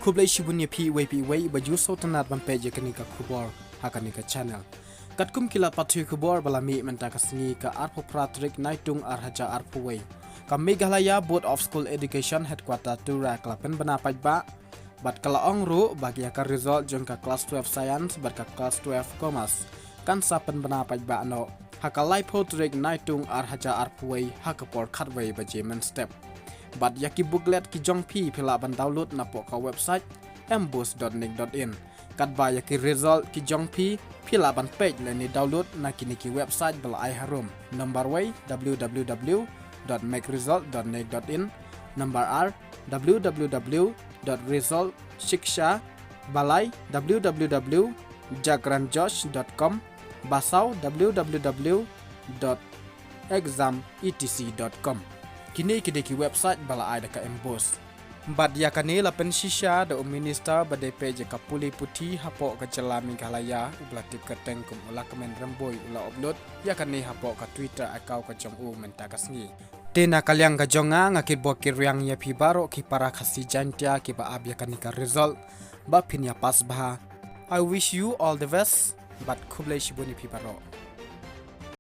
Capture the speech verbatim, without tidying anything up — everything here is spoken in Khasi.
Khublei shibun ïa phi iwei pa iwei ba ju sngewtynnat ban peit ïa kane ka khubor ha kane ka channel. Katkum ki lad pathai khubor ba la mih mynta ka sngi ka arphew phra tarik Naitung ar hajar arphew wei, ka Meghalaya Board of School Education Headquarter Tura ka la pynbna paidbah bad ka la ong ruh ba ïa ka result jong ka Class twelve Science bad ka Class twelve Commerce kan sa pynbna paidbah noh ha ka laiphew tarik Naitung ar hajar arphew wei ha ka por khatwei baje mynstep. Bad ïa ki booklet ki jong phi phi lah ban download na poh ka website mboost dot nic dot in. Katba ïa ki result ki jong phi phi lah ban peit lane download na kine ki website ba la ai harum. Number wei, w w w dot make result dot nic dot in. Number ar, w w w dot result shiksha. Balai, w w w dot jagran josh dot com. Basaw, w w w dot exam e t c dot com. Kine ki dei ki website ba la ai da ka mboost. Bad ïa kane la pynshisha da u minister ba dei peit ïa ka pule puthi hapoh ka jylla Meghalaya, u ba la tip kyrteng kum u Lahkmen Rymbui, u la upload ïa kane hapoh ka Twitter account ka jong u mynta ka sngi. Te na ka liang ka jong nga, nga kitbok kyrpang ïa phi baroh ki para Khasi Jaiñtia kiba ap ïa kane ka result ba phin ïa pass bha. I wish you all the best. Bad khublei shibun ïa phi baroh.